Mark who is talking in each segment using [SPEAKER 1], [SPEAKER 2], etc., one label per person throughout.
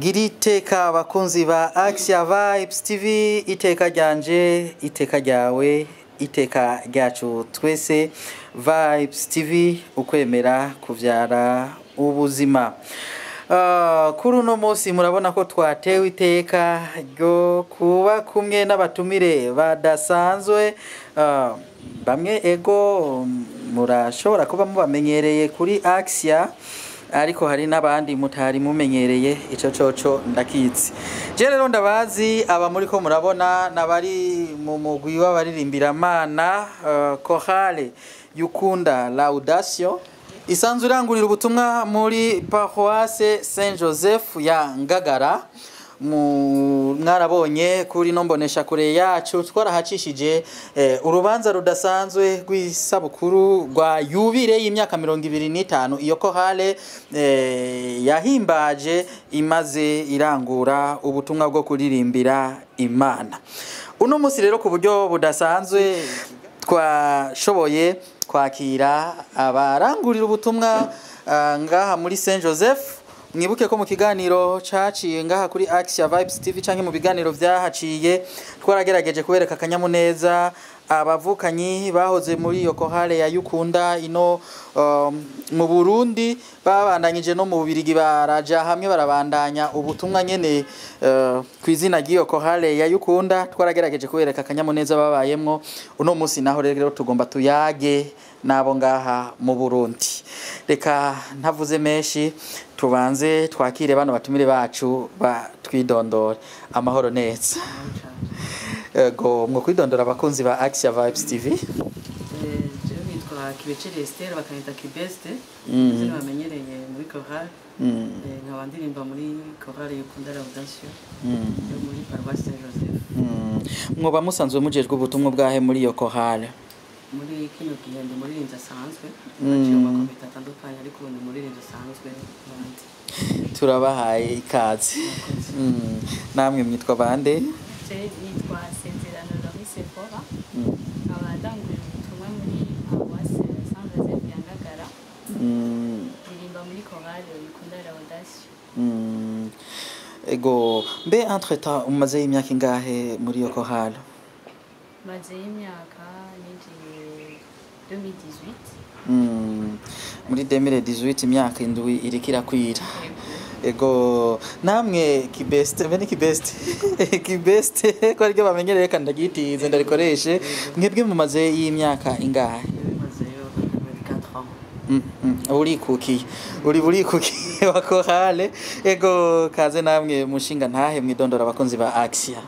[SPEAKER 1] Gira iteka abakunzi ba Axia Vibes TV, iteka ryanje, iteka ryawe, iteka ryacu twese. Vibes TV, ukwemera kuvyara ubuzima. Kuri uno munsi murabona ko twatewe iteka ryo kuba kumwe n'abatumire badasanzwe. Bamwe ego murashobora kuba mubamenyereye kuri Axia, ariko hari n'abandi mutari mumenyereye, ico coco ndakitse. Je rero ndabazi aba muri ko murabona nabari mu mugwi w'abaririmbiramana, chorale Yukunda Laudatio, isanzwe irangurira ubutumwa muri paroisse Saint Joseph ya Ngagara. Mwarabonye kuri no mbonesha kure yacu twarahacishije urubanza rudasanzwe rw'isabukuru rwa yubire y'imyaka 25 iyo chorale yahimbaje imaze irangura ubutumwa bwo kuririmbira Imana. Uno munsi rero ku buryo budasanzwe twashoboye kwakira abarangurira ubutumwa ngaha muri Saint Joseph. Mwibuke ko mu kiganiro caciye ngaha kuri Axia Vibes TV canke mu biganiro vyahaciye twaragerageje kubereka akanyamuneza abavukanyi bahoze muri iyo chorale ya Yukunda ino mu Burundi, babandanyije no mu Bubirigi, baraja hamwe barabandanya ubutumwa nyene kw'izina ry'iyo chorale ya Yukunda. Twaragerageje kubereka akanyamuneza babayemwo. Uno munsi naho rero tugomba tuyage nabo ngaha mu Burundi. Reka ntavuze menshi, tubanze twakire bano batumire bacu batwidondore. Amahoro neza. Ego, mwo kwidondora abakunzi ba Axia Vibes TV.
[SPEAKER 2] Jewe nitwa Kibecere Esther, bakanyita Kibeste, izina bamenyereye muri chorale. Nkaba ndirimba muri chorale Yukunda Laudatio yo muri paroisse Saint Joseph.
[SPEAKER 1] Mwoba musanzwe mujejwe ubutumwa bwahe muri iyo chorale?
[SPEAKER 2] Muri kino gihe ndi umuririmbyi asanzwe, naciye mu makomite atandukanye, ariko ubu ndi umuririmbyi asanzwe n'abandi.
[SPEAKER 1] Turabahaye ikaze. Namwe mwitwa bande?
[SPEAKER 3] Je nitwa Sezerano Loris Sephora, nkaba ndangurira ubutumwa muri paroisse Saint Joseph ya Ngagara, ndirimba muri chorale Yukunda Laudatio.
[SPEAKER 1] Ego, mbe entre temps umaze imyaka ingahe muri iyo chorale?
[SPEAKER 3] Maze imyaka, ninjiye 2018.
[SPEAKER 1] Muri 2018, imyaka 7 iriko irakwira. Ego, namwe Kibeste, mbe ni Kibeste, Kibeste ko ariko bamenyereye, kandi ndaryitize ndarikoreshe. Mwebwe mumaze y'imyaka ingahe?
[SPEAKER 2] Jewe mazeyo 4 ans.
[SPEAKER 1] Urikukiye, uri burikukiye wa chorale. Ego, kaze namwe mushinga ntahe, mwidondora abakunzi ba Axia.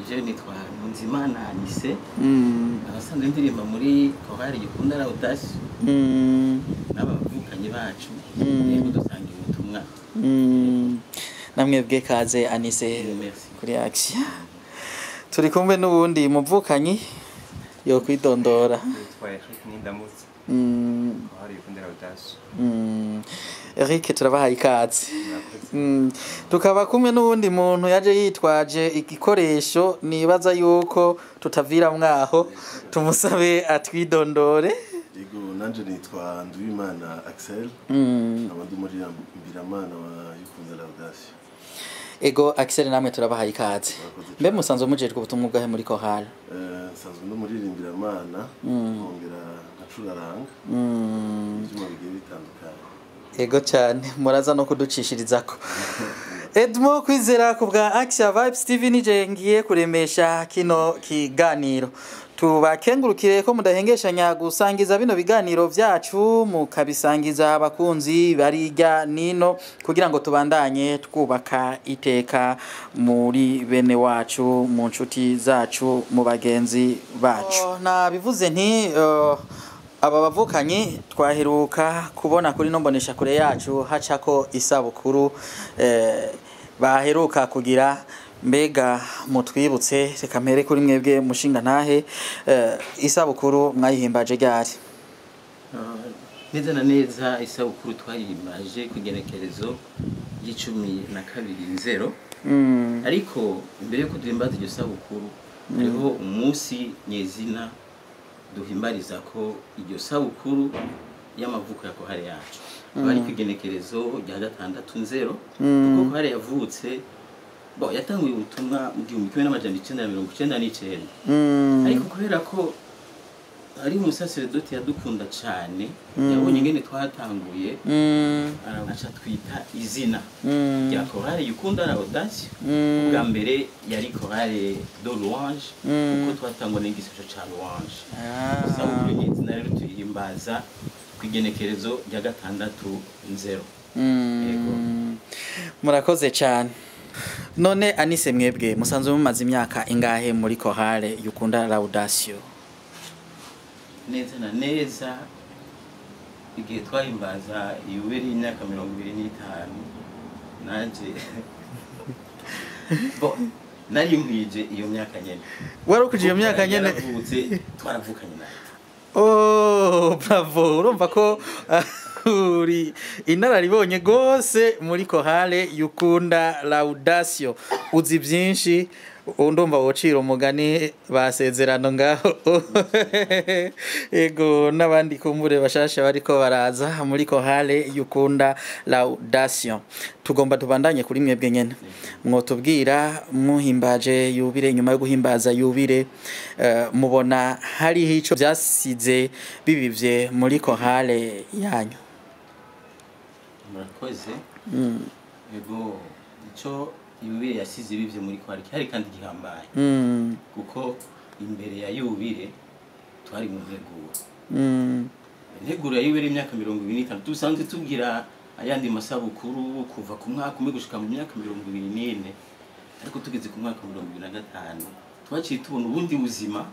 [SPEAKER 4] Je nitwa Nkunzimana Anise, abasanzwe ndirimba muri chorale Yukunda Laudatio n'abavukanyi bacu, yego dusangiye ubutumwa.
[SPEAKER 1] Namwe bwe kaze Anise
[SPEAKER 4] Merci.
[SPEAKER 1] kuri Axia. Turi kumwe n'uwundi muvukanyi yo kwidondora.
[SPEAKER 5] Nitwa Eric Nindamutse, chorale Yukunda Laudatio.
[SPEAKER 1] Eric, turabahaye ikaze.
[SPEAKER 5] Murakoze.
[SPEAKER 1] Tukaba kumwe n'uwundi muntu yaje yitwaje igikoresho, nibaza yuko tutavira mwaho, tumusabe atwidondore.
[SPEAKER 6] Yego, nanje nitwa Nduwimana Axel, nkaba ndi umuririmbiramana wa Yukunda Laudatio.
[SPEAKER 1] Ego Axel, namwe turabahaye ikaze.
[SPEAKER 6] Murakoze.
[SPEAKER 1] Mbe musanzwe mujejwe ubutumwa bwahe muri chorale?
[SPEAKER 6] Nsanzwe ndi umuririmbiramana, nkongera nkacuraranga ivyuma bigiye bitandukanye.
[SPEAKER 1] Ego cyane, muraza no kuducishirizako. Edmo Kwizera ku bwa Axia Vibes TV nije ngiye kuremesha kino kiganiro. Tubakengurukire ko mudahengeshanya gusangiza bino biganiro vyacu, mukabisangiza abakunzi barijya nino, kugira ngo tubandanye twubaka iteka muri bene wacu, mu nshuti zacu, mu bagenzi bacu. Nabivuze nti aba bavukanyi twaheruka kubona kuri no mbonesha kure yacu hacako isabukuru baheruka kugira. Mbega mutwibutse, reka mpere kuri mwebwe mushinga ntahe, isabukuru mwayihimbaje ryari?
[SPEAKER 4] Neza na neza isabukuru twayihimbaje ku igenekerezo ry'icumi na kabiri nzero. Ariko imbere yuko duhimbaza iryo sabukuru, hariho umunsi nyezina duhimbariza ko iryo sabukuru. y'amavuko ya kohare yacu. Bari kwigenekerezo rya 6 nzero, kuko kohare yavutse, bo yatanguye ubutumwa mu 1999. Ariko kubera ko ari umusaseredoti yadukunda cyane, yabonye ingene twatanguye, arabaca twita izina rya chorale Yukunda Laudation. Ubwa mbere yari chorale de louange, kuko twatangwa n'igisisho ca louange. Isabukuru nyizina rero tuyihimbaza ku igenekerezo rya 6 nzero. Yego.
[SPEAKER 1] Murakoze cyane. None Anise, mwebwe musanzwe mumaze imyaka ingahe muri chorale Yukunda Laudation?
[SPEAKER 4] Neza na neza igihe twahimbaza yubile y'imyaka 25, nanje bo nari nkwije iyo myaka nyene.
[SPEAKER 1] Wari ukuje iyo myaka nyene?
[SPEAKER 4] Yaravutse, twaravukanye naye.
[SPEAKER 1] Oh, bravo! Urumva ko uri inararibonye gose muri chorale Yukunda Laudation, uzi byinshi. Ndumva wocira umugani basezerano ngaho, ego, n'abandi kumbure bashasha bariko baraza muri chorale Yukunda Laudation. Tugomba tubandanye kuri mwebwe nyene. Mwotubwira, muhimbaje yubile, nyuma yo guhimbaza yubile, mubona hariho ico byasize bibivye muri chorale yanyu?
[SPEAKER 4] Murakoze. Ego, ico yubile yasize ibivye muri kwari cyari kandi gihambaye, kuko imbere ya yubile twari mu nteguro, integuro ya yubile y'imyaka 25. Dusanzwe tugira ayandi masabukuru kuva ku mwaka umwe gushika mu myaka 24, ariko tugeze ku mwaka 2025 twaciye tubona ubundi buzima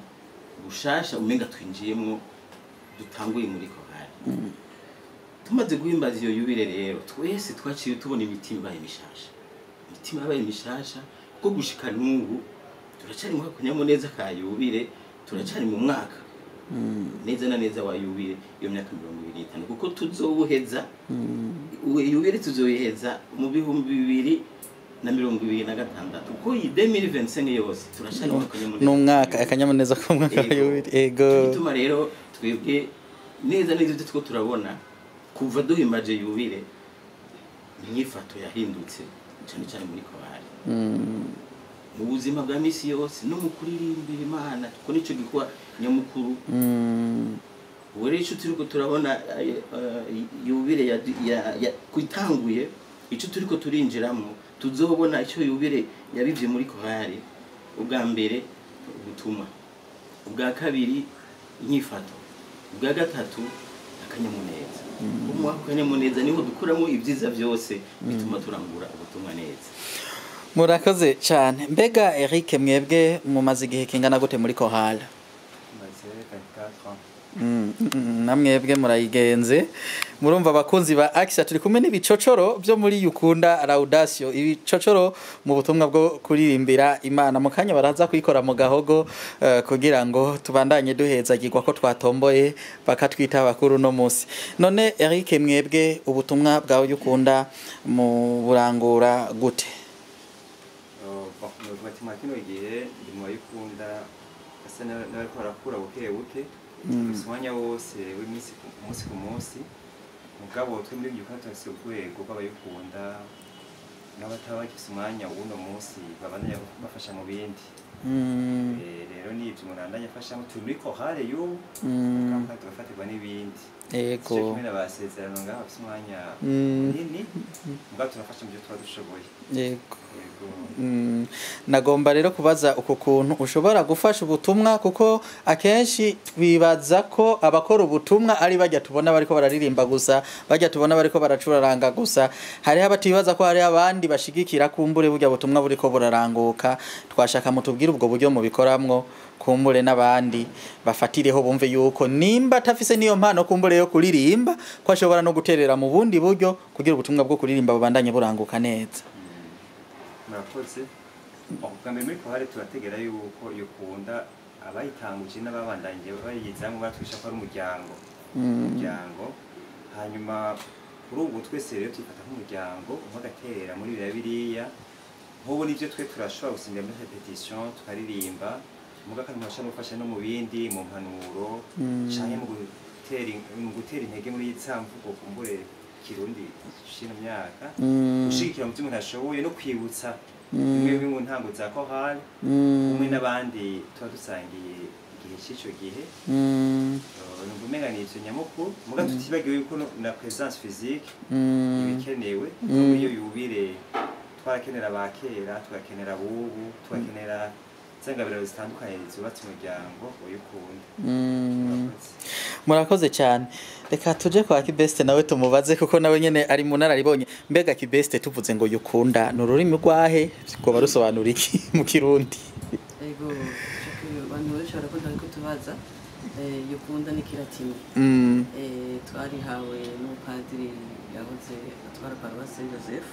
[SPEAKER 4] bushasha umenga twinjiyemwo, dutanguye muri korali. Tumaze guhimbaza iyo yubile rero, twese twaciye tubona imitima ibaye mishasha, imitima yabaye mishasha, kuko gushika n'ubu turacari mu kanyamuneza ka yubile, turacari mu mwaka neza na neza wa yubile iyo myaka 25, kuko tuzobuheza yubile, tuzoyiheza mu 2026, kuko iyi 2025 yose turacari mu kanyamuneza.
[SPEAKER 1] N'umwaka, akanyamuneza k'umwaka wa
[SPEAKER 4] Ego.
[SPEAKER 1] yubile, ego.
[SPEAKER 4] Bituma rero twebwe neza neza ibyo two turabona kuva duhimbaje yubile, imyifato yahindutse cyane cyane muri korali, mu buzima bwa misi yose no mu kuririmbira Imana, kuko nico gikorwa nyamukuru. Ubu rero icyo turiko turabona, yubile kuitanguye, icyo turiko turinjiramo, tuzobona icyo yubile yabivye muri korali: ubwa mbere ubutumwa, ubwa kabiri inyifato, ubwa gatatu akanyamuneza. Umwaka akanyamuneza niho dukuramo ibyiza byose bituma turangura ubutumwa neza.
[SPEAKER 1] Murakoze cyane. Mbega Eric, mwebwe mumaze igihe kingana gute muri chorale?
[SPEAKER 5] Maze 24 ans.
[SPEAKER 1] Namwebwe murayigenze. Murumva, abakunzi ba Axa, turi kumwe n'ibicocoro byo muri Yukunda Laudation, ibicocoro mu butumwa bwo kuririmbira Imana. Mu kanya baraza kuyikora mu gahogo, kugira ngo tubandanye duhezagirwa ko twatomboye bakatwita abakuru no munsi. None Eric, mwebwe ubutumwa bwawe Yukunda mu burangura gute?
[SPEAKER 5] Bon, novuga ati mwa kino gihe ndi mu bayikunda, asa n'abariko barakura buke buke. Dufise umwanya wose w'iminsi umunsi ku munsi, mugabo twe muri Yukunda turafise urwego rw'abayikunda n'abataba bagifise umwanya w'uno munsi babandanya bafasha mu bindi. Rero nivyo umuntu abandanya afashamo. Turi muri chorale y'ubu, mugabo tugafatirwa n'ibindi.
[SPEAKER 1] Ego.
[SPEAKER 5] Sico kimwe n'abasezerano ngaho bafise umwanya munini, mugabo turafasha mu byo tuba dushoboye.
[SPEAKER 1] Yego.
[SPEAKER 5] Yego.
[SPEAKER 1] Nagomba rero kubaza uku kuntu ushobora gufasha ubutumwa, kuko akenshi twibaza ko abakora ubutumwa ari bajya tubona bariko bararirimba gusa, bajya tubona bariko baracuraranga gusa. Hariho abatibaza ko hariho abandi bashigikira kumbure burya butumwa buriko buraranguka. Twashaka mutubwire ubwo buryo mubikoramwo, kumbure n'abandi bafatireho bumve yuko nimba atafise niyo mpano kumbure yo kuririmba, ko ashobora no guterera mu bundi buryo kugira ubutumwa bwo kuririmba bubandanye buranguka neza.
[SPEAKER 5] Murakoze. Ubwa mbere muri chorale turategera yuko Yukunda abayitanguje n'ababandanyije bayizamwo batwisha ko ari umuryango. Hanyuma kuri ubu twese rero tuyifata nk'umuryango, umwe agaterera muri biriya biriya. Nk'ubu nivyo, twe turashobora gusimbira muri répétition tukaririmba, muga kandi murashobora gufasha no mu bindi, mu mpanuro canke mu guterera. gutera intege muri tsamvugo kumbure kirundi shino myaka, gushigikira mu byo umuntu ashoboye no kwibutsa bimwe mu ntango za chorale kumwe n'abandi tuba dusangiye igihe cy'ico gihe. Numva umenga ni ivyo nyamukuru, muga tutibagiwe yuko na présence physique ibikenewe muri iyo yubile. Twarakenera abakera, tugakenera abubu, tugakenera zangabiraro zitandukanye zubatse umuryango uyukunda.
[SPEAKER 1] Murakoze cyane. Reka tuje kwa Kibeste nawe tumubaze, kuko nawe nyene ari mu nararibonye. Mbega Kibeste, tuvuze ngo yukunda ni ururimi rwahe, rwoba rusobanura iki mu Kirundi?
[SPEAKER 2] Ego, abantu benshi barakunda kutubaza. Yukunda ni Kilatini. Twarihawe n'umupadiri yahoze atwara paruwasi Saint Joseph,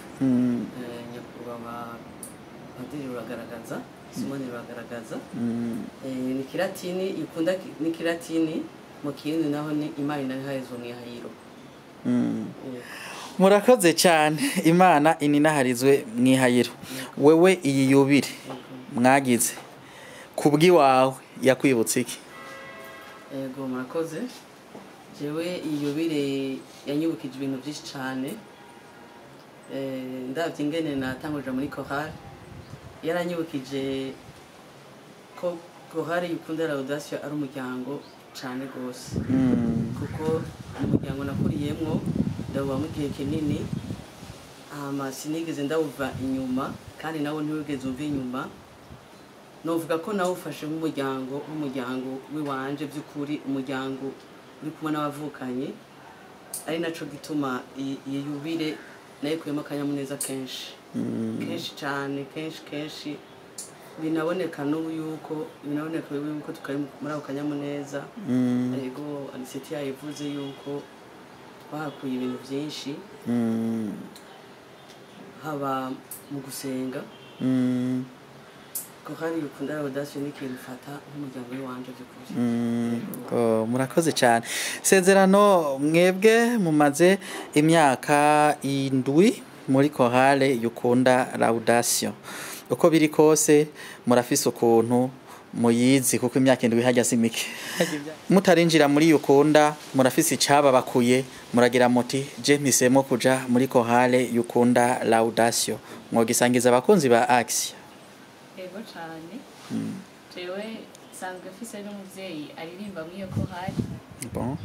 [SPEAKER 2] nyakubahwa padiri Ruragaragaza, Simoni Ruragaragaza. Ni Kilatini, Yukunda ni Kilatini, mu Kirundi naho ni Imana inahayizwe mwihayiro.
[SPEAKER 1] Murakoze cyane. Imana ininaharizwe mwihayiro. Wewe iyi yubile mwagize kubw'iwawe yakwibutsa iki?
[SPEAKER 2] Ego, murakoze. Jewe iyi yubile yanyibukije ibintu byinshi cyane. Ndavye ingene natangurira muri chorale, yaranyibukije ko chorale Yukunda Laudatio ari umuryango cane gose, kuko umuryango nakuriyemwo ndawubamwo igihe kinini, hama sinigeze ndawuva inyuma, kandi nawo ntiwigeze umva inyuma. Novuga ko nawufashe nk'umuryango w'iwanje by'ukuri, umuryango uri kumwe n'abavukanye, ari naco gituma iyi yubile nayikuyemo akanyamuneza kenshi kenshi cyane, kenshi kenshi. Binaboneka n'ubu yuko binaboneka yuko tukari muri ako kanyamuneza. Ego, Aniseti yayivuze yuko twahakuye ibintu byinshi, haba mu gusenga. Chorale Yukunda Laudatio ni ikintu mfata nk'umuryango w'iwanje by'ukuri.
[SPEAKER 1] Oh, murakoze cyane. Sezerano, mwebwe mumaze imyaka 7 muri chorale Yukunda Laudatio. Uko biri kose murafise ukuntu muyizi, kuko imyaka 7 hajya si mike. Mutarinjira muri Yukunda murafise icababakuye, muragira muti je mpisemo kuja muri chorale Yukunda Laudatio. Mwogisangiza abakunzi ba Axia?
[SPEAKER 3] Ego cyane. Jewe nsanzwe mfise n'umuvyeyi aririmba muri iyo chorale.
[SPEAKER 1] Bon.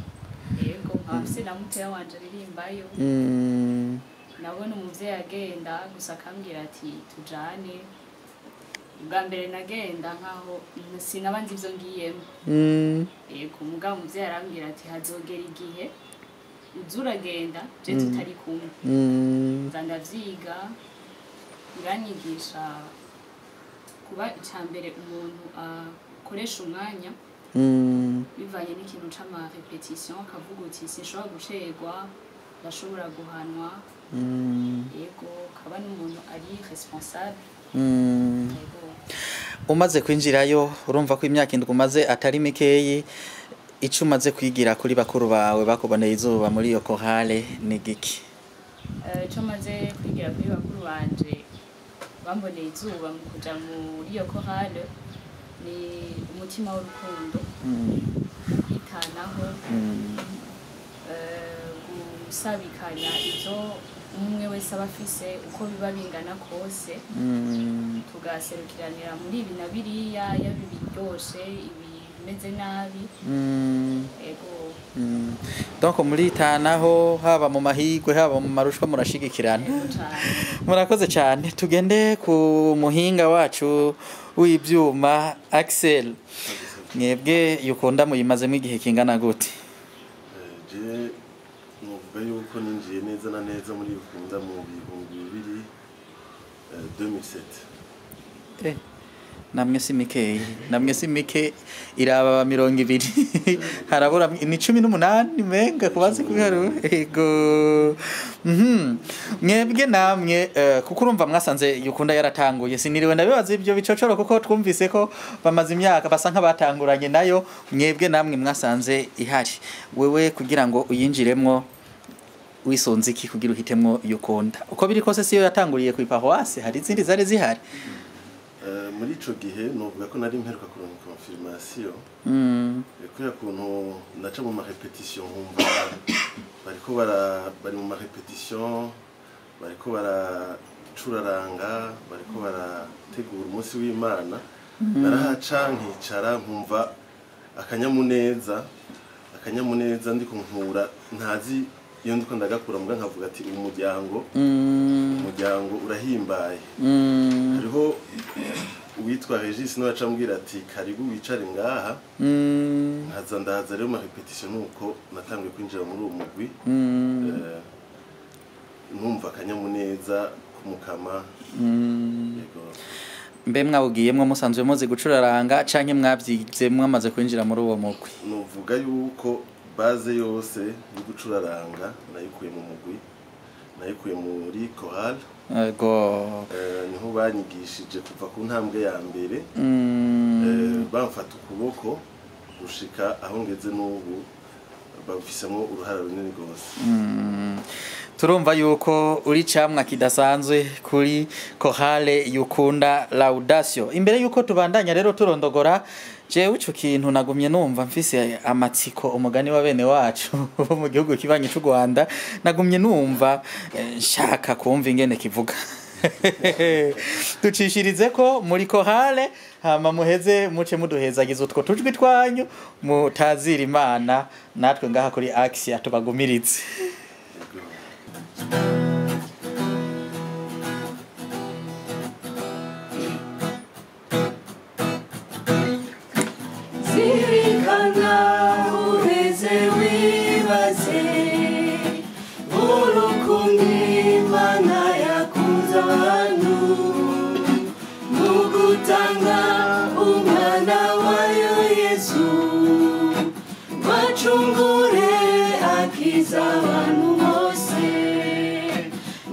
[SPEAKER 3] Yego, nkaba mfise na mutoya wanje aririmbayo. Nabona umuvyeyi agenda gusa akambwira ati tujane. Ubwa mbere nagenda nkaho sinaba nzi ivyo ngiyemo. Yego, mugabo umuvyeyi arambwira ati hazogera igihe uza uragenda je tutari kumwe. Nza ndavyiga, biranyigisha kuba ica mbere umuntu akoresha umwanya bivanye n'ikintu c'ama répétition, akavuga uti sinshobora gucerwa, ndashobora guhanwa. Yego, akaba n'umuntu ari responsable. Yego.
[SPEAKER 1] Umaze kwinjirayo, urumva ko imyaka 7 umaze atari mikeyi. Ico umaze kwigira kuri bakuru bawe bakuboneye izuba muri iyo chorale ni giki?
[SPEAKER 3] Ico maze kwigira kuri bakuru banje bamboneye izuba mu kuja muri iyo chorale ni umutima w'urukundo, kwitanaho, gusabikanya ivyo umwe wese aba afise uko biba bingana kose, tugaserukiranira muri ibi na biriya, yaba ibiryoshe, ibimeze nabi. Ego.
[SPEAKER 1] Donc muritanaho, haba mu mahigwe, haba mu marushwa, murashigikirana.
[SPEAKER 3] Ego cane.
[SPEAKER 1] Murakoze cyane. Tugende ku muhinga wacu w'ibyuma Axel. Mwebwe Yukunda muyimazemo igihe kingana gute?
[SPEAKER 6] Je novuga yuko ninjiye neza na neza muri Yukunda mu 2007.
[SPEAKER 1] Namwe si mikeyi, namwe si mike, iraba 20, harabura ni 18 menga kubazi kubiharura. Ego. Mwebwe namwe, kuko urumva mwasanze Yukunda yaratanguye, siniriwe ndabibaza ibyo bicocoro kuko twumvise ko bamaze imyaka basa nk'abatanguranye nayo. Mwebwe namwe mwasanze ihari, wewe kugira ngo uyinjiremwo wisonze iki kugira uhitemwo Yukunda? Uko biri kose siyo yatanguriye ku paroisse, hari izindi zari zihari.
[SPEAKER 6] Muri ico gihe novuga ko nari mperuka kuronka confirmation. Kubera kuntu naca mu ma répétition nkumva bariko bari mu ma répétition, bariko baracuraranga, bariko barategura umunsi w'Imana, narahaca nkicara nkumva akanyamuneza ndiko nkura ntazi iyo ndiko ndagakura, mbwa nkavuga ati uyu muryango urahimbaye. Hariho uwitwa Regis niwe acambwira ati karibu wicare ngaha. Nkaza ndaza rero ma répétition, nuko natanguye kwinjira muri uwo mugwi. Numva akanyamuneza kumukama. Yego.
[SPEAKER 1] Mbe mwawugiyemwo musanzwe muzi gucuraranga canke mwavyize mwamaze kwinjira muri uwo mugwi?
[SPEAKER 6] Nuvuga yuko base yose yo gucuraranga nayikuye mu mugwi, nayikuye muri chorale.
[SPEAKER 1] Yego.
[SPEAKER 6] Niho banyigishije kuva ku ntambwe ya mbere, bamfata ukuboko gushika aho ngeze n'ubu, babifisemwo uruhara runini rwose.
[SPEAKER 1] Turumva yuko uri camwa kidasanzwe kuri chorale Yukunda Laudatio. Imbere yuko tubandanya rero turondogora, jewe ico kintu nagumye numva mfise amatsiko, umugani wa bene wacu bo mu gihugu kibanyi c'u Rwanda, nagumye numva nshaka kumva ingene kivuga. Ducishirize ko muri chorale, hama muheze muce muduhezagiza utwo tujwi twanyu mutazira Imana, natwe ngaha kuri Axia tubagumiritse.
[SPEAKER 7] Zirikana uheze wibaze urukundo Imana yakunze abantu mu gutanga umwana wayo Yesu, bacungure akiza abantu bose.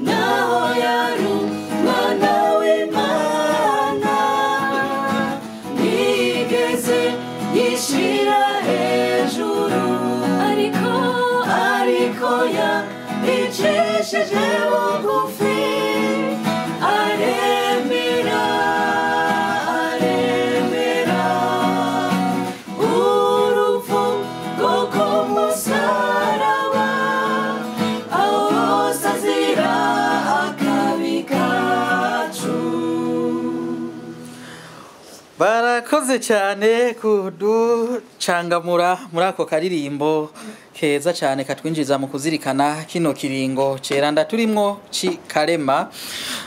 [SPEAKER 7] Naho yari umwana w'Imana ntiyigeze yishira hejuru, ariko yicishije bugufi, aremera urupfu rwo ku musaraba, aho hose azira akabi kacu.
[SPEAKER 1] Barakoze cyane kuducangamura muri ako karirimbo keza cyane katwinjiza mu kuzirikana kino kiringo ceranda turimwo cikarema.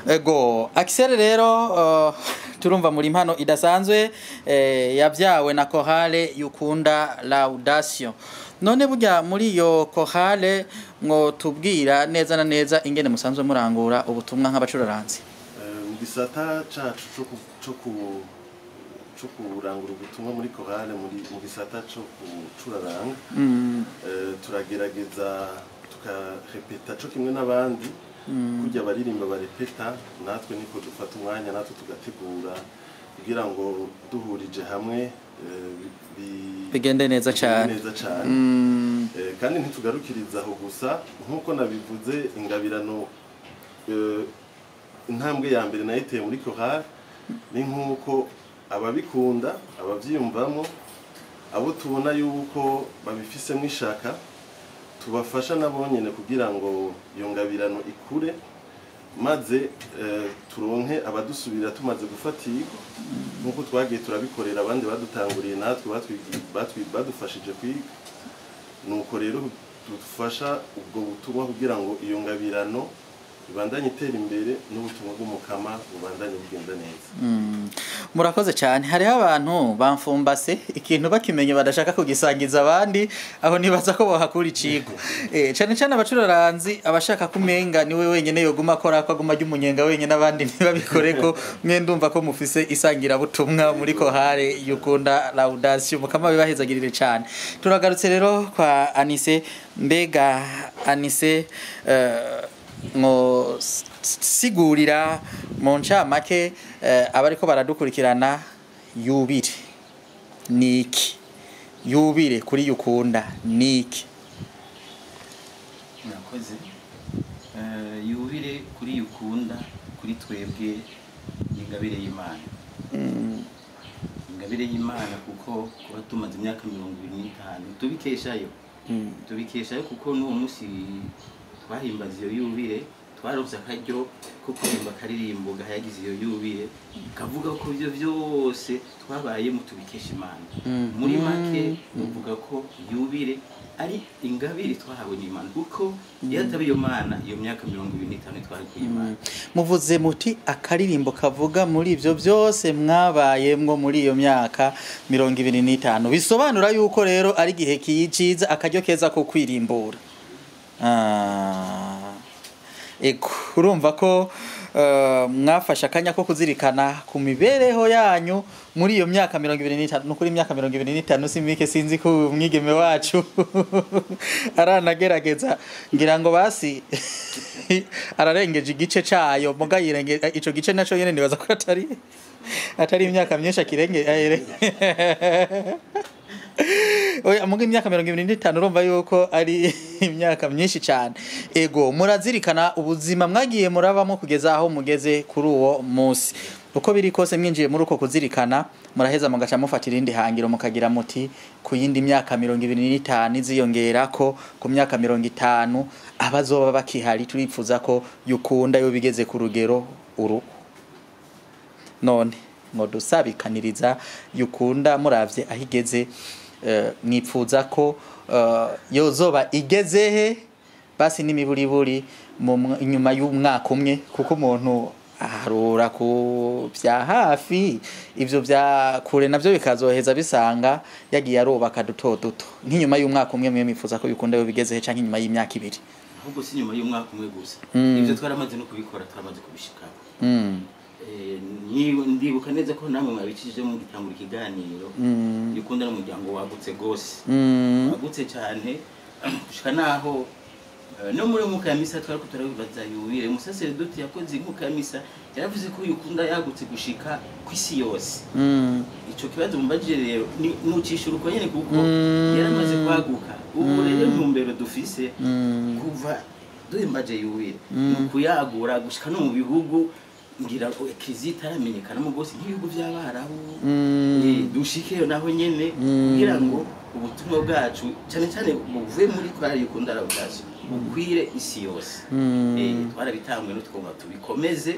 [SPEAKER 1] Ego Axel rero, turumva muri impano idasanzwe yabyawe na chorale Yukunda Laudatio. None burya muri iyo chorale mwo tubwira neza na neza ingene musanzwe murangura ubutumwa nk'abacuraranzi?
[SPEAKER 6] Mu gisata cacu co kurangura ubutumwa muri chorale, mu gisata co gucuraranga, turagerageza tukarepeta co kimwe n'abandi. Kurya baririmba barepeta, natwe niko dufata umwanya natwe tugategura kugira ngo duhurije hamwe
[SPEAKER 1] bigende neza cyane.
[SPEAKER 6] Kandi ntitugarukiriza aho gusa, nkuko nabivuze ingabirano intambwe ya mbere nayiteye muri chorale ni nkuko ababikunda, abavyiyumvamo, abo tubona yuko babifisemo ishaka, tubafasha nabo nyene kugira ngo iyo ngabirano ikure, maze turonke abadusubira tumaze gufatirwa, nkuko twagiye turabikorera abandi badutanguriye natwe badufashije kwiga. Nuko rero dufasha ubwo butumwa kugira ngo iyo ngabirano ibandanye itera imbere n'ubutumwa bw'umukama bubandanye bugenda neza.
[SPEAKER 1] Murakoze cyane. Hariho abantu bamfumbase ikintu bakimenye badashaka kugisangiza abandi, aho nibaza ko bohakura icigwa. Cyane cyane abacuraranzi abashaka kumenga niwe wenyene yoguma akora ko aguma ry'umunyenga wenyene abandi ntibabikore, ko mwe ndumva ko mufise isangira butumwa muri chorale Yukunda Laudatio. Mukama bibahezagirire cyane. Turagarutse rero kwa Anise. Mbega Anise, ngo sigurira mu ncamake abariko baradukurikirana yubire niki, yubire kuri Yukunda niki?
[SPEAKER 4] Murakoze. Yubire kuri Yukunda kuri twebwe ni ingabire y'Imana. Ingabire y'Imana, kuko kuba tumaze imyaka 25 tubikeshayo, tubikeshayo kuko n'uwo munsi twahimbaza iyo yubile, twaronse akaryo ko kuririmba akaririmbo gahayagiza iyo yubile, kavuga ko ibyo byose twabayemo tubikesha Imana. Muri make uvuga ko yubile ari ingabire twahawe n'Imana, kuko iyo ataba iyo Mana iyo myaka 25 twari kuyimana.
[SPEAKER 1] Muvuze muti akaririmbo kavuga muri ibyo byose mwabayemwo muri iyo myaka 25, bisobanura yuko rero ari igihe ciza, akaryo keza ko kwirimbura. Ego, urumva ko mwafashe akanya ko kuzirikana ku mibereho yanyu muri iyo myaka 25. Nukuri imyaka 25 si mike, sinzi ko umwigeme wacu aranagerageza, ngira ngo basi ararengeje igice cayo, muga yirenge ico gice naco nyene nibaza ko atari imyaka myinshi akirenge. Oya, muga imyaka 25 urumva yuko ari imyaka myinshi cyane. Ego, murazirikana ubuzima mwagiye murabamo kugeza aho mugeze kuri uwo munsi. Uko biri kose mwinjiye muri uko kuzirikana, muraheza mugaca mufatira irindi hangiro, mukagira muti ku yindi myaka 25 iziyongerako ku myaka 50 abazoba bakihari turipfuza ko yukunda yo bigeze ku rugero uru. None ngo dusabikaniriza yukunda muravye aho igeze, mwipfuza ko yozoba igeze he basi n'imiburiburi inyuma y'umwaka umwe, kuko umuntu aharura ku bya hafi, ivyo bya kure navyo bikazoheza bisanga yagiye arubaka duto duto. Nk'inyuma y'umwaka umwe mwe mwifuza ko yukunda yo bigeze he, canke inyuma y'imyaka ibiri?
[SPEAKER 4] Ahubwo si nyuma y'umwaka umwe gusa, ivyo twaramaze no kubikora, twaramaze kubishikako. Ndibuka neza ko namwe mwabicishije mu gitangura ikiganiro, yukunda n'umuryango wagutse gose, wagutse cyane, gushika naho no muri mwuka ya misa twariko turabibaza yubile. Umusaseredoti yakoze inkuka ya misa yaravuze ko yukunda yagutse gushika kw'isi yose. Ico kibazo mumbajije rero nucishura uko nyene, kuko yaramaze kwaguka. Ubu rero intumbero dufise kuva duhimbaje yubile ni ukuyagura gushika no mu bihugu ngira kiliziya itaramenyekana mu gose, nk'ibihugu by'Abarabu, dushikeyo naho nyene, kugira ngo ubutumwa bwacu cyane cyane buve muri korali Yukunda Laudation bukwire isi yose. Twarabitanguye no tugomba tubikomeze,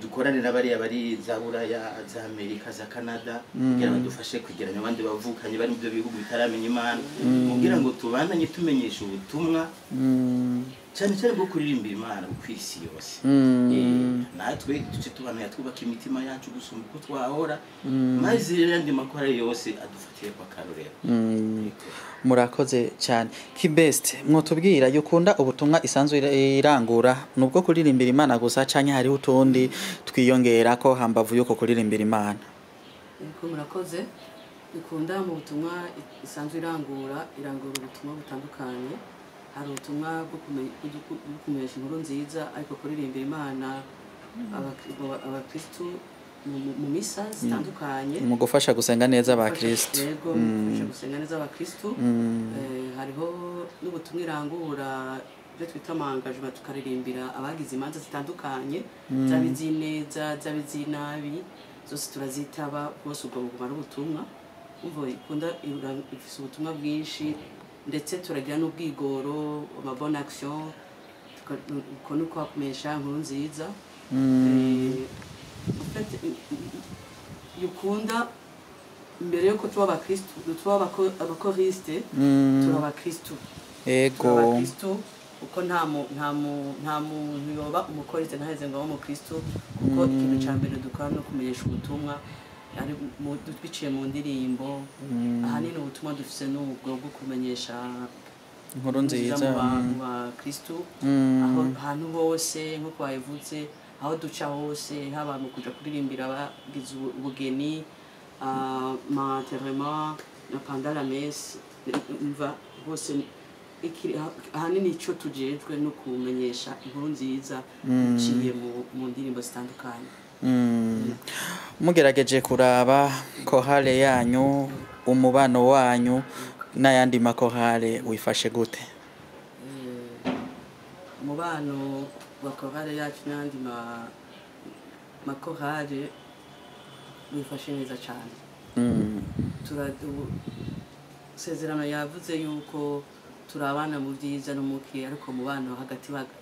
[SPEAKER 4] dukorane n'abariya bari za Buraya, za Amerika, za Canada, kugira badufashe kwegeranya abandi bavukanye bari mu byo bihugu bitaramenya Imana, kugira ngo tubandanye tumenyesha ubutumwa cyane cyane bwo kuririmbira Imana ku isi yose. Natwe duce tubana twubaka imitima yacu gusumba uko twahora, maze rero andi makorali yose adufatire kwa karorero.
[SPEAKER 1] Murakoze cyane. Kibest, mwotubwira yukunda ubutumwa isanzwe irangura nubwo kuririmbira Imana gusa, canke hariho utundi twiyongera ko hambavu yuko kuririmbira Imana?
[SPEAKER 2] Yego, murakoze. Ikunda mu butumwa isanzwe irangura ubutumwa butandukanye. Hari ubutumwa bwo kumenyesha inkuru nziza, ariko kuririmbira Imana abakristu mu misa zitandukanye,
[SPEAKER 1] mu gufasha gusenga neza abakristu.
[SPEAKER 2] Yego, mu gufasha gusenga neza abakristu. Hariho n'ubutumwa irangura ibyo twita amangajima, tukaririmbira abagize imanza zitandukanye, zaba iz'ineza, zaba iz'inabi, zose turazitaba, bwose ubwo buguma ari ubutumwa. Umva, ikunda ifise ubutumwa bwinshi, ndetse turagira n'ubwigoro, ama bonne action, uko ni uko kumenyesha inkuru nziza. En fait, yukunda mbere yuko tuba abakristu, tuba abakoriste, turi abakristu.
[SPEAKER 1] Ego.
[SPEAKER 2] Turi abakristu, kuko nta muntu yoba umukoriste ntaheze ngo abe umukristu, kuko ikintu ca mbere dukora no kumenyesha ubutumwa ari biciye mu ndirimbo. Ahanini ubutumwa dufise n'ubwo bwo kumenyesha
[SPEAKER 1] inkuru nziza
[SPEAKER 2] mu bakristu, aho ahantu hose nk'uko babivuze, aho duca hose, haba mu kuja kuririmbira abagize ubugeni, ma enterrement na pendant la messe, umva hose ahanini ico tujejwe no kumenyesha inkuru nziza biciye mu ndirimbo zitandukanye.
[SPEAKER 1] Mugerageje kuraba kohale yanyu, umubano wanyu n'ayandi makohale wifashe gute?
[SPEAKER 2] Umubano wa korale yacu n'ayandi makorale Wifashe neza cyane. Sezerano yavuze yuko turabana mu byiza no muki, ariko mu bana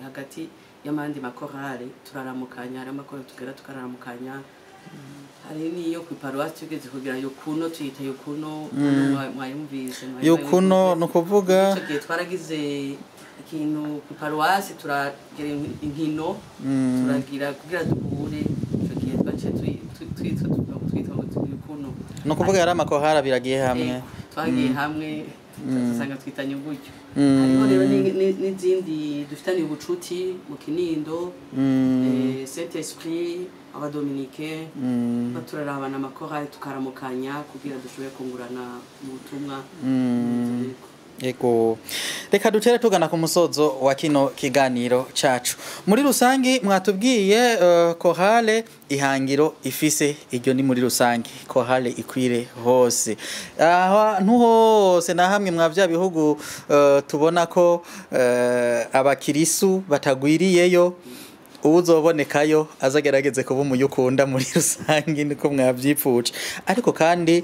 [SPEAKER 2] hagati y'amandi makorale turaramukanya, hari amakoro tugera tukararamukanya, hari niyo ku paruwasi tugeze kugira yokuno, tuyita yokuno, mwayumvise?
[SPEAKER 1] Yokuno no kuvuga
[SPEAKER 2] icyo gihe twaragize ikintu ku paruwasi, turagira inkino, turagira kugira duhure. Icyo gihe twaciye twitwa ngo yokuno.
[SPEAKER 1] No kuvuga yari amakorale abiri agiye hamwe.
[SPEAKER 2] Twagiye hamwe usanga twitanye gutyo. Hariho rero n'izindi dufitaniye ubucuti mu Kinindo, Saint Esprit, abadominike, baturarabana amakorale tukaramukanya kugira dushobore kungurana mu butumwa.
[SPEAKER 1] Ego, reka dutere tugana ku musozo wa kino kiganiro cacu. Muri rusangi mwatubwiye korale ihangiro ifise, iryo ni muri rusangi korale ikwire hose, ahantu hose na hamwe mwa bya bihugu tubona ko abakirisu batagwiriyeyo, uwuzobonekayo azagerageze kuba umuyukunda muri rusangi, niko mwavyipfuje. Ariko kandi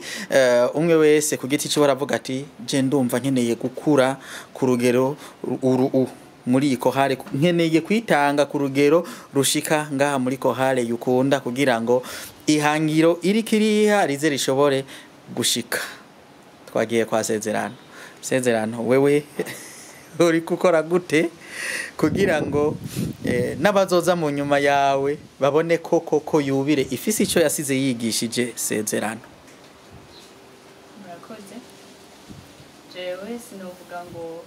[SPEAKER 1] umwe wese ku giti ciwe aravuga ati je ndumva nkeneye gukura ku rugero uru muri iyi korale, nkeneye kwitanga ku rugero rushika ngaha muri korale yukunda, kugira ngo ihangiro iri kiriha rize rishobore gushika. Twagiye kwa Sezerano. Sezerano, wewe uri gukora gute kugira ngo n'abazoza mu nyuma yawe babone ko koko yubire ifise ico yasize yigishije Sezerano?
[SPEAKER 3] Murakoze. Jewe sinovuga ngo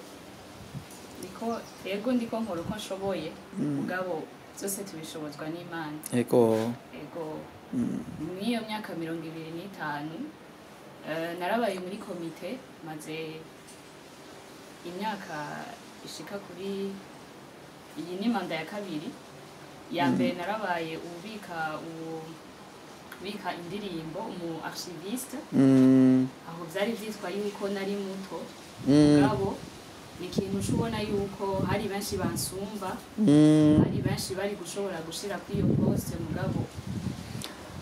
[SPEAKER 3] ndiko, ego ndiko nkora uko nshoboye, mugabo byose tubishobozwa n'Imana. Ego, mw'iyo myaka 25 narabaye muri komite, maze imyaka ishika kuri iyi ni manda ya kabiri. Ya mbere narabaye ubika indirimbo, umu archiviste. Aho byari byitwa yuko nari muto, mugabo ni ikintu ushobona yuko hari benshi bansumba, hari benshi bari gushobora gushira kuri iyo poste, mugabo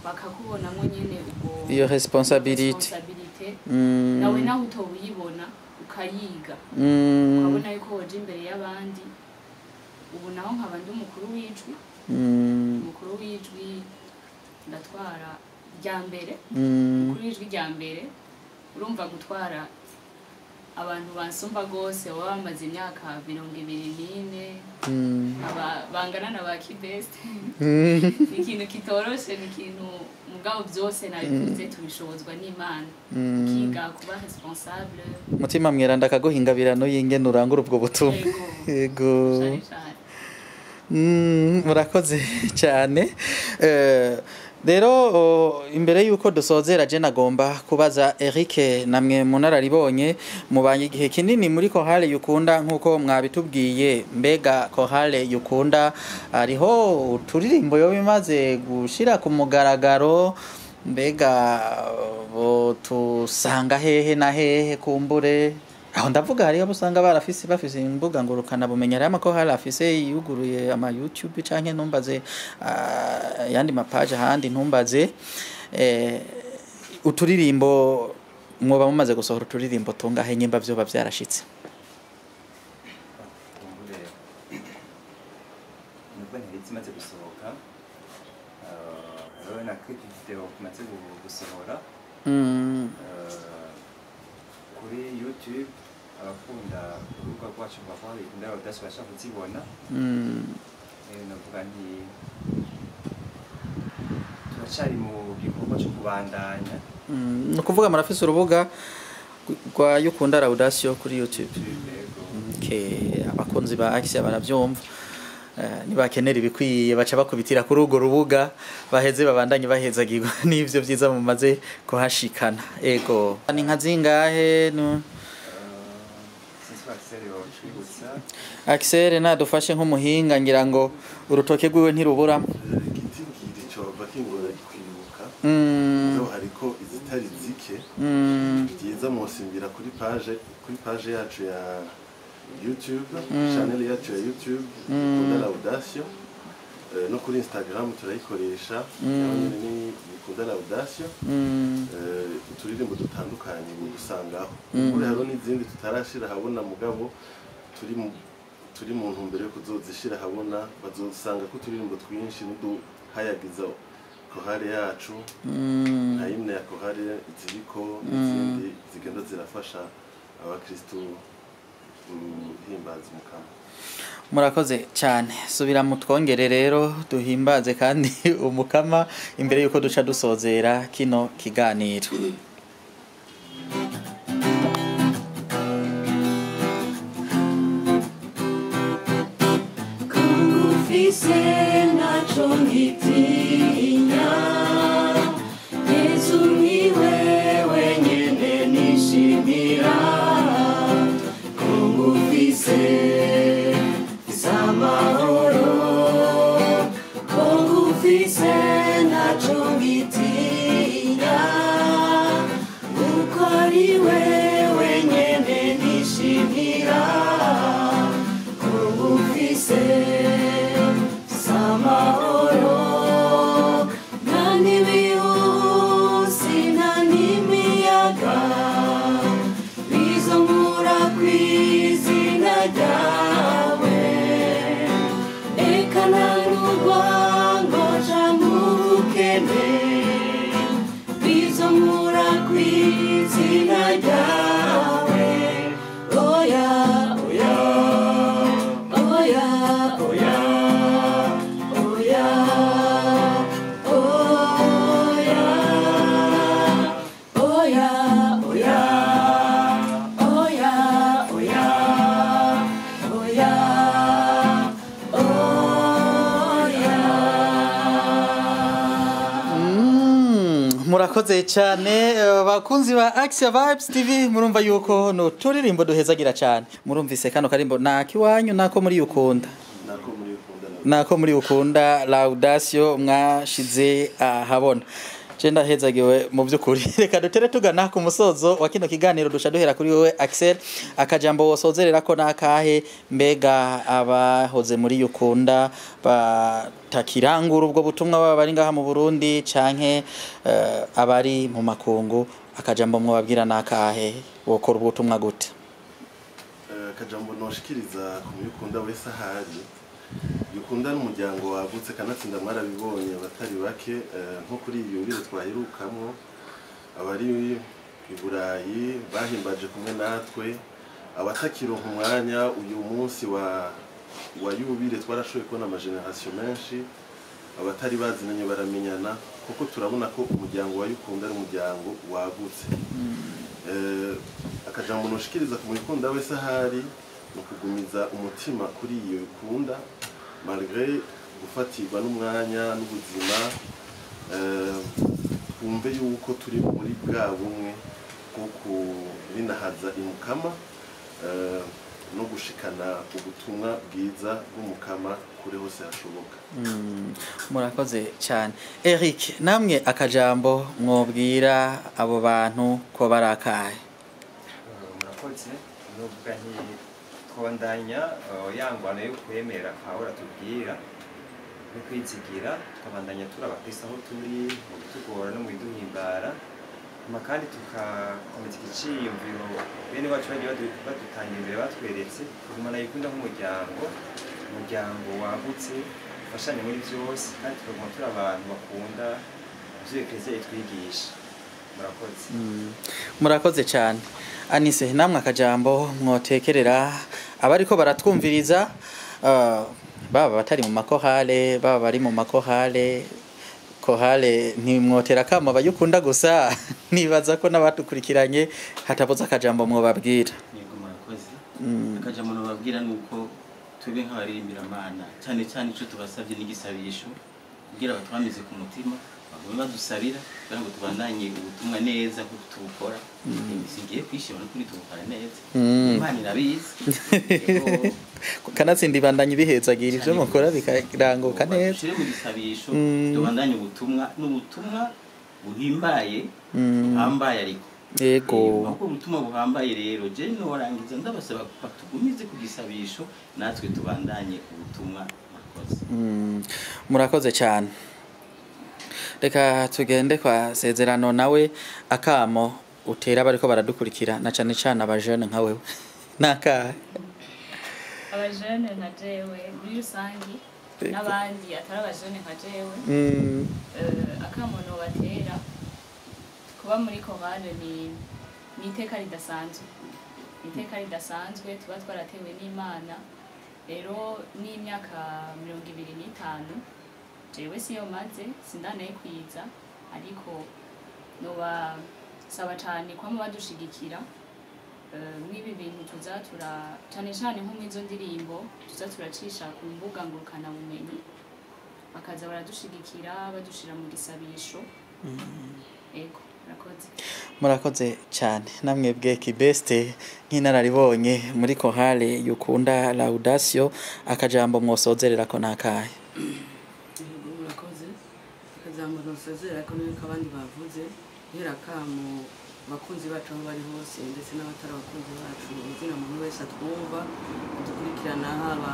[SPEAKER 3] bakakubonamo nyene ubwo
[SPEAKER 1] iyo responsabilité
[SPEAKER 3] nawe naho utobuyibona ukayiga, ukabona yuko waje imbere y'abandi. Ubu naho nkaba ndi umukuru w'ijwi, umukuru w'ijwi ndatwara rya mbere, umukuru w'ijwi rya mbere. Urumva gutwara abantu bansumba gose baba bamaze imyaka 24, bangana na ba Kibest, ni ikintu kitoroshe, ni ikintu mugabo byose nabivuze tubishobozwa n'Imana, ukiga kuba responsable.
[SPEAKER 1] Mutima mweranda akaguhingabirano y'ingene urangura ubwo butumwa. Yego, murakoze cyane. Rero imbere yuko dusozera, je nagomba kubaza Eric, namwe munararibonye mubanye igihe kinini muri korale yukunda nkuko mwabitubwiye, mbega korale yukunda hariho uturirimbo yo bimaze gushira ku mugaragaro, mbega tusanga hehe na hehe? Kumbure aho ndavuga hariho usanga barafise bafise imbuga ngurukana bumenyi, hariho amakorale afise yuguruye ama YouTube canke ntumbaze yandi mapaje ahandi ntumbaze. Uturirimbo mwoba mumaze gusohora uturirimbo tungahe nyimba vyoba vyarashitse?
[SPEAKER 5] Nubwo ntibimaze gusohoka, hariho na clip video tumaze gusohora kuri YouTube. Abakunda urubuga rwacu rwa korale Yukunda Laudation bashaka kuzibona. Navuga nti turacyari mu gikorwa cyo kubandanya.
[SPEAKER 1] Ni ukuvuga murafise urubuga rwa Yukunda Laudation kuri YouTube. Okay, abakunzi ba Axia baravyumva, nibakenera ibikwiye baca bakubitira kuri urwo rubuga, baheze babandanye bahezagirwa n'ivyo vyiza mumaze kuhashikana. Ego, ni nka zingahe? Axel nadufashe nk'umuhinga, ngira ngo urutoke rwiwe ntirubura.
[SPEAKER 6] Igitigiri cova kingora kwibuka, hariko izitari zike. Byiza mwosimbira kuri page yacu ya YouTube, channel yacu ya YouTube Yukunda Laudation. No kuri Instagram turayikoresha, naho nyene ni Yukunda Laudatio. Uturirimbo dutandukanye usangaho kuri, hariho n'izindi tutarashira habona, mugabo turi mu ntumbero yo kuzozishira habona. Bazosanga ko uturirimbo twinshi n'uduhayagiza chorale yacu, nka hymne ya chorale ziriko, n'izindi zigenda zirafasha abakristu guhimbaza Umukama.
[SPEAKER 1] Murakoze cyane. Subira mu twongere rero duhimbaze kandi Umukama imbere yuko duca dusozera kino kiganiro.
[SPEAKER 7] Kungufise naco ngitinya, Yesu niwe wenyene nishimira. Kungufise amahoro, kungufise naco ngitinya, uko ari we wenyene nishimira. Kungufise amahoro, nta n'ibihusi nta n'imiyaga bizonkura kw'izina ryawe, eka nta n'urwango canke ubukene bizonkura kw'izina ryawe. Oya, oya, oya, oya, oya, oya, oya, oya, oya, oya, oya, oya.
[SPEAKER 1] Murakoze cyane, bakunzi ba Axia Vibes TV. Murumva yuko no turirimbo duhezagira cyane. Murumvise kano karimbo nakiwanyu, nako muri Yukunda?
[SPEAKER 6] Nako muri Yukunda.
[SPEAKER 1] Nako muri Ukunda Laudatio mwashize ahabona. Je ndahezagiwe mu by'ukuri. Reka dutere tugana ku musozo wa kino kiganiro. Duca duhera kuri wowe Axel, akajambo wosozerera ko nakahe? Mbega abahoze muri Yukunda batakirangura ubwo butumwa, baba bari ngaha mu Burundi canke abari mu makungu, akajambo mwababwira nakahe? Wokora ubutumwa gute?
[SPEAKER 6] Akajambo noshikiriza ku muyukunda wese ahari: Yukunda n'umuryango wagutse, kanatsinda mwarabibonye abatari bake, nko kuri iyi yubile twaherukamwo, abari i Burayi bahimbaje kumwe natwe, abatakironka umwanya uyu munsi wa yubile, twarashoboye kubona ama générations menshi, abatari bazinanye baramenyana, kuko turabona ko umuryango wa Yukunda ari umuryango wagutse. Akajambo noshikiriza ku mukunda wese ahari ni ukugumiza umutima kuri iyo Yukunda malgré gufatirwa n'umwanya n'ubuzima. Twumve yuko turi muri bwa bumwe bwo kubinahaza Imukama, no gushikana ubutumwa bwiza bw'Umukama kure hose hashoboka.
[SPEAKER 1] Murakoze cyane. Eric, namwe akajambo mwobwira abo bantu ko barakaye?
[SPEAKER 5] Murakoze. Novuga nti twabandanya ya ngwano yo kwemera Pawulo atubwira no kwizigira, tukabandanya turi abakristo aho turi, mu bitugora no mu biduhimbara, hama kandi tugakomeza igiciyumviro bene wacu bagiye badutangira imbere batweretse, kugumana Yukunda nk'umuryango, umuryango wagutse ufashanya muri byose, kandi tukaguma turi abantu bakunda ivyo Ekleziya itwigisha. Murakoze.
[SPEAKER 1] Murakoze cyane. Anise, namwe akajambo mwotekerera abariko baratwumviriza, baba batari mu makorale, baba bari mu makorale, chorale ntimwotera kama abayukunda gusa, nibaza ko n'abatukurikiranye hatabuze akajambo mwobabwira.
[SPEAKER 4] Yego, murakoze. Akajambo nababwira ni uko twebwe nk'abaririmbira-Mana, cyane cyane icyo tubasabye n'igisabisho kugira batwamize ku mutima, bagume badusabira kugira ngo tubandanye ubutumwa neza nk'uko tubukora. Singiye kwishima no kuri tubukora neza, Imana irabizi. Yego.
[SPEAKER 1] Kanatsinda ibandanye ibihezagira ibyo mukora bikaranguka neza.
[SPEAKER 4] Dushyire mu gisabisho, tubandanye ubutumwa, n'ubutumwa buhimbaye, buhambaye ariko. Ahubwo ubutumwa buhambaye rero, je norangiza ndabasaba batugumize ku gisabisho, natwe tubandanye ubutumwa. Murakoze. Murakoze.
[SPEAKER 1] Murakoze cyane. Reka tugende kwa Sezerano, nawe akamo utera bariko baradukurikira, na cane cane abajene nka wewe, nakahe?
[SPEAKER 3] Abajene nka jewe muri rusangi n'abandi atari abajene nka jewe, akamo nobatera, kuba muri chorale ni iteka ridasanzwe, ni iteka ridasanzwe tuba twaratewe n'Imana. Rero n'imyaka 25 jewe siyo maze, sindanayikwiza, ariko noba saba cyane kwama badushigikira mw'ibi bintu tuza tura, cyane cyane nko mw'izo ndirimbo tuza turacisha ku mbuga ngurukanabumenyi, bakaza baradushigikira, badushira mu gisabisho. Ego, murakoze.
[SPEAKER 1] Murakoze cyane namwe bwe Kibeste, nk'inararibonye muri chorale Yukunda Laudatio, akajambo mwosozerera ko nakahe?
[SPEAKER 2] Yego, murakoze. Akajambo nosozera ko nuko abandi bavuze, guhera kamo bakunzi bacu aho bari hose, ndetse n'abatari abakunzi bacu, izina muntu wese atwumva, adukurikirana, haba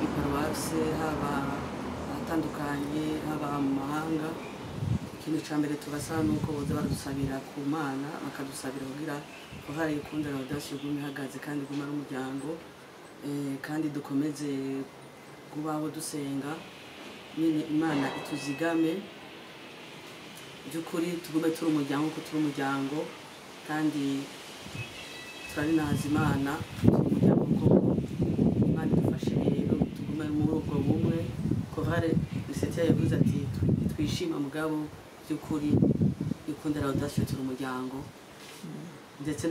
[SPEAKER 2] i paruwase, haba ahatandukanye, haba mu mahanga, ikintu cya mbere tubasaba ni uko boza baradusabira ku Mana, bakadusabira kugira chorale Ikunda Laudatio igume ihagaze kandi igume ari umuryango, kandi dukomeze kubaho dusenga nyine, Imana ituzigame by'ukuri, tugume turi umuryango kuko turi umuryango, kandi turarinahaza Imana, turi umuryango koko. Imana idufashe rero tugume muri ubwo bumwe. Chorale Nisetia yavuze ati twishima, mugabo by'ukuri Ikunda Laudatio turi umuryango, ndetse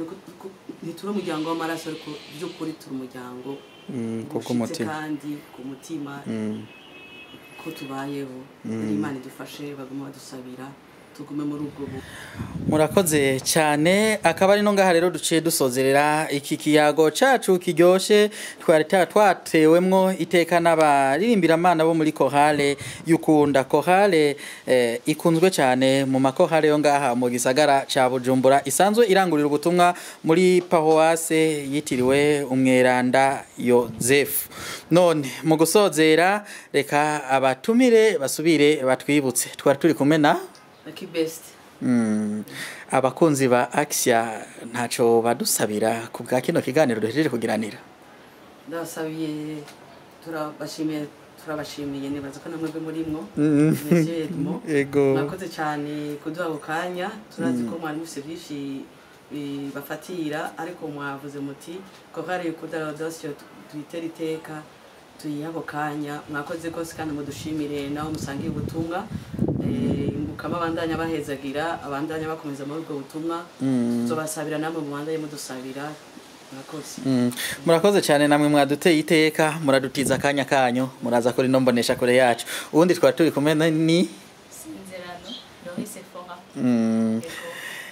[SPEAKER 2] ntituri umuryango w'amaraso, ariko by'ukuri turi umuryango
[SPEAKER 1] Ku
[SPEAKER 2] ushitse
[SPEAKER 1] mutima.
[SPEAKER 2] Kandi ku mutima ko tubayeho. Imana idufashe, bagume badusabira, tugume muri ubwo bumwe.
[SPEAKER 1] Murakoze cyane. Akaba ari no ngaha rero duciye dusozerera iki kiyago cacu kiryoshe twari twatewemwo iteka n'abaririmbira bo muri chorale Yukunda, chorale ikunzwe cyane mu makorale yo ngaha mu gisagara ca Bujumbura, isanzwe irangurira ubutumwa muri paroisse yitiriwe umweranda Yozefu. None mu gusozera, reka abatumire basubire batwibutse. Twari turi kumwe na
[SPEAKER 2] Lucky Best.
[SPEAKER 1] Abakunzi ba Axia ntaco badusabira ku bwa kino kiganiro duhejeje kugiranira?
[SPEAKER 2] Ndabasabiye, turabashimiye, turabashimiye, nibaza ko namwebwe murimwo. Monsieur Edmond.
[SPEAKER 1] Ego.
[SPEAKER 2] Mwakoze cyane kuduha ako kanya. Turazi ko mwari mufise byinshi bafatira, ariko mwavuze muti chorale Ikunda Laudatio tuyitere iteka, tuyihe ako kanya. Mwakoze rwose, kandi mudushimire naho musangiye ubutumwa. Mukama abandanya bahezagira, abandanya bakomeza muri ubwo butumwa. Tuzobasabira, namwe mubandanye mudusabira. Murakoze.
[SPEAKER 1] Murakoze cyane namwe mwaduteye iteka, muradutiza akanya kanyu, muraza kuri no mbonesha kure yacu. Ubundi twari turi kumwe ni
[SPEAKER 3] Sinzerano Loris Fora.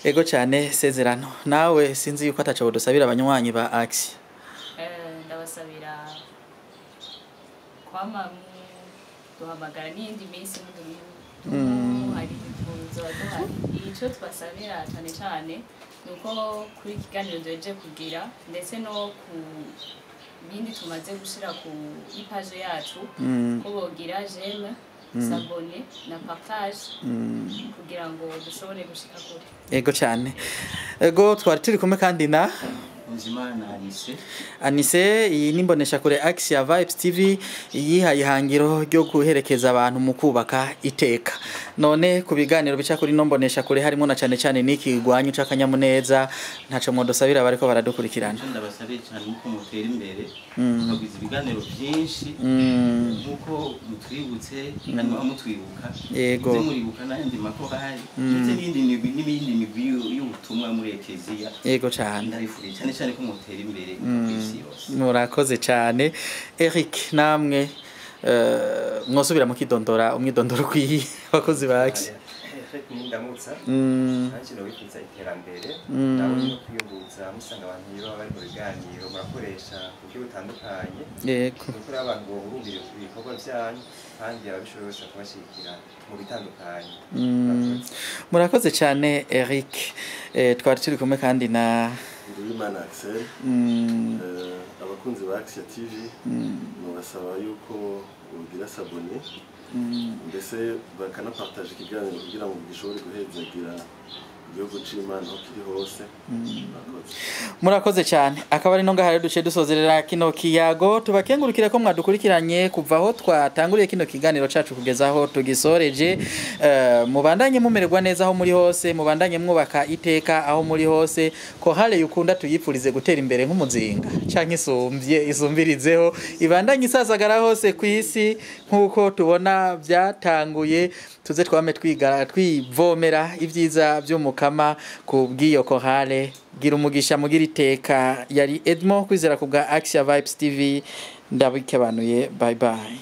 [SPEAKER 1] Ego cyane. Sezerano, nawe sinzi yuko ataco bodusabira abanywanyi ba Axia.
[SPEAKER 3] Ndabasabira kwama duhamagara n'iyindi minsi muduhari, tuzoba duhari. Icyo tubasabira cyane cyane ni uko kuri iki kiganiro duhejeje kugira, ndetse no ku bindi tumaze gushyira ku ipaje yacu, ko bogira j'aime, s'abonner na partage, kugira ngo dushobore gushika kure.
[SPEAKER 1] Ego cyane. Ego, twari turi kumwe kandi na
[SPEAKER 4] Nzimana Anise.
[SPEAKER 1] Anise. Iyi ni imboneshakure Axia Vibes TV, yihaye ihangiro ryo guherekeza abantu mu kubaka iteka. None ku biganiro bica kuri no mboneshakure, harimo na cyane cyane n'iki igwanyu c'akanyamuneza, ntaco mwodusabira bariko baradukurikirana?
[SPEAKER 4] Icyo ndabasabiye cyane nuko mutera imbere, mukagwiza ibiganiro byinshi nk'uko mutwibutse kandi muba mutwibuka. Muze muribuka n'ayandi makorali, ndetse n'iyindi migwi, n'iyindi migwi y'ubutumwa muri ekeziya.
[SPEAKER 1] Yego cyane.
[SPEAKER 4] Ndabifuriye cyane cyane ko mutera imbere ku isi yose.
[SPEAKER 1] Murakoze cyane. Eric, namwe mwosubira mukidondora, umwidondoro ukwiye abakozi ba Axia.
[SPEAKER 5] Eric Nindamutsa. Nanjye nobifuza iterambere nawe no kwiyunguruza, musanga abantu iyo baba bari mu biganiro murakoresha ku buryo butandukanye, kuko rero abantu bohurumbira ibikorwa byanyu, kandi ababishoboye bose bakabashyigikira mu bitandukanye. Murakoze.
[SPEAKER 1] Murakoze cyane Eric. Twari turi kumwe kandi na
[SPEAKER 6] Nduwimana Axel. Abakunzi ba Axia TV, nubasaba yuko bogira s'abonner, mbese bakanapartage ikiganiro kugira ngo gishobore guhezagira igihugu c'Imana aho kiri hose. Murakoze.
[SPEAKER 1] Murakoze cyane. Akaba ari no ngaha rero duce dusozerera kino kiyago. Tubakengurukire ko mwadukurikiranye kuva aho twatanguriye kino kiganiro cacu kugeza aho tugisoreje. Mubandanye mumererwa neza aho muri hose, mubandanye mwubaka iteka aho muri hose. Chorale Yukunda tuyipfurize gutera imbere nk'umuzinga canke isumbye, isumbirizeho, ibandanye isasagara hose ku isi nk'uko tubona byatanguye. Tuze twame twigara twivomera ibyiza by'Umukama ku bw'iyo chorale. Gira umugisha, mugira iteka. Yari Edmond Kwizera ku bwa Axia Vibes TV. Ndabikebanuye, bye bye.